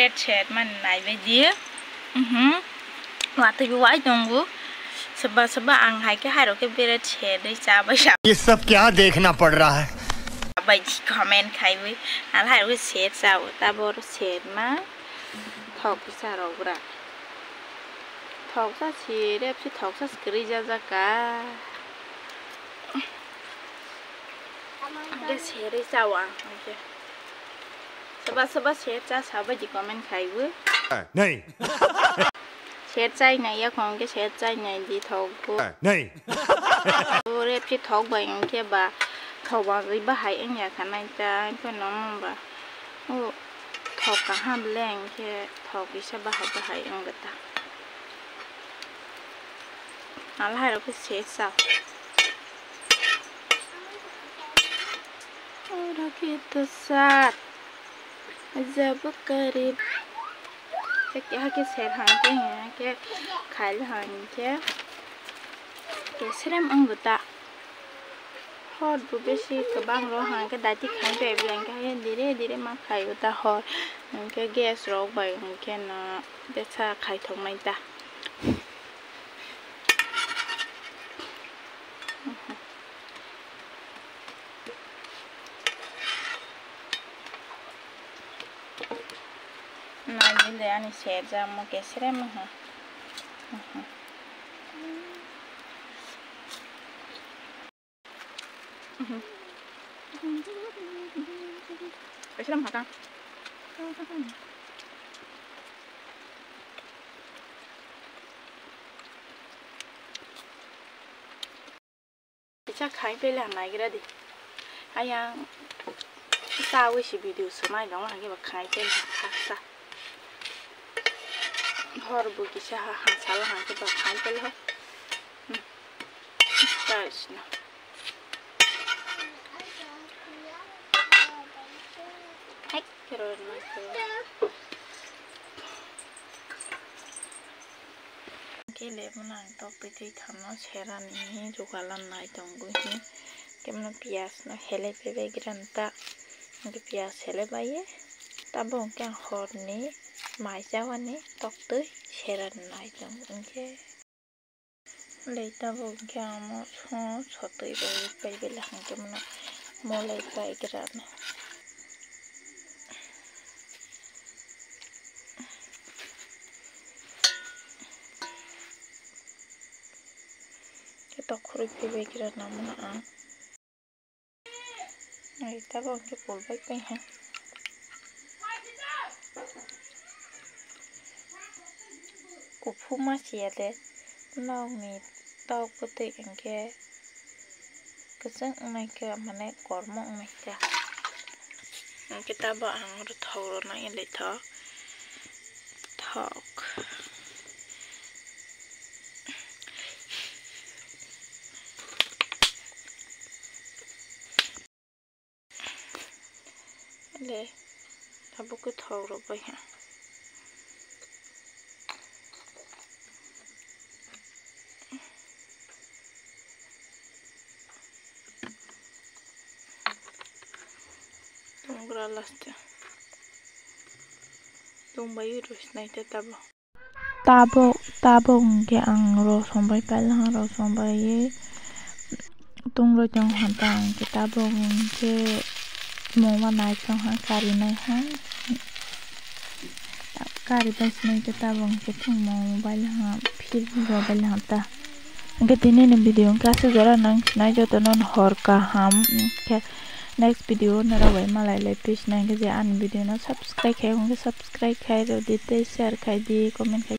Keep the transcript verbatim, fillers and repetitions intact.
Sher sher man nai bai di. Mhm. Watwi bo wai tongo. Soba soba ang hai khe hairok khe bere sher dei cha bai sa. ये सब क्या देखना पड़ रहा है? Bai comment khai bai. Ang hairok khe sher cha o. Ta boro sher ma. Thok kisa rok bra. Thok cha si rep si thok cha skri ja ja ka. Ang khe sher dei cha o ang hai khe. Soba soba sher cha sa bai di comment khai bo. नहीं। Sher chai nai ya khong khe sher chai nai di thok bo. नहीं। Rep si thok bai ang khe ba thok ba bai bahai ang ya kha nai ta ang khe no mung ba. O thok kaham le ang khe thok kisa bahai bahai ang ta. Ang hairok khe sher cha. Ora khe to sat. Jab karib. Khe keha khe sher hang khe, hang khe khail hang khe. Khe srem ang ta. Hor bo besi kwbang rok hang khe daiti khai bai bwla hang khe dire dire ma khai ta hor. Hang khe gas rok bai hang khe no besa khai thok nai ta. Nai bile ani sher ja mo kesre mo ha. Kesre mo ha ta. Kisa khai pele ha naigra di. Ayang sa wi si video sunai dong ha kiba khai pele ha sa. Hor bo kisa ha ha sala ha kiba khai pele ha. Hmm. Guys, no. Hai, kero na kero. Khe lebo nang tok twi twi thangno serani jugalan nai tongo hi. Khe mano piyaj no hele pebai gira ta. Hingke piyaj hele bai ye. Tabok hingke ang horni mai chawani tok twi serani nai tongo hingke. Lei tabok hingke ang mo so sotwi bai pai bela hingke mano molai pai gira no. Khe tok khurui phaibai khe rw nangmano ang. Ai tabok hwnkhe pulbai pai ha. Kuphuma siya de nokni tok bwtwi hwnkhe kwchwng wngnaikhe mane kormo wngnaikhe. Hwnkhe tabok ang oro thok rwna elai thok. Thok. Le, tabuk khe thok rok bai ha. Tungura last. Tungbai rw sinai te tabo. Tabok, tabok hwnkhe ang rosong bai pailong, rosong bai ye tung roi tong kha ta hwnkhe tabok hwnkhe mungma nai tong kha, kari nai kha. Kari bai sinai khe tabok hwnkhe thwngmung bai langa phir rw bai langa ta. Hwnkhe tini ni video hwnkhe aswk jora nang sinai jotono hor kaham hwnkhe next video norok bai malai lai phi sinai hwnkhe je ani video no subscribe khai hwnkhe subscribe khai rw di tei share khai di comment khai.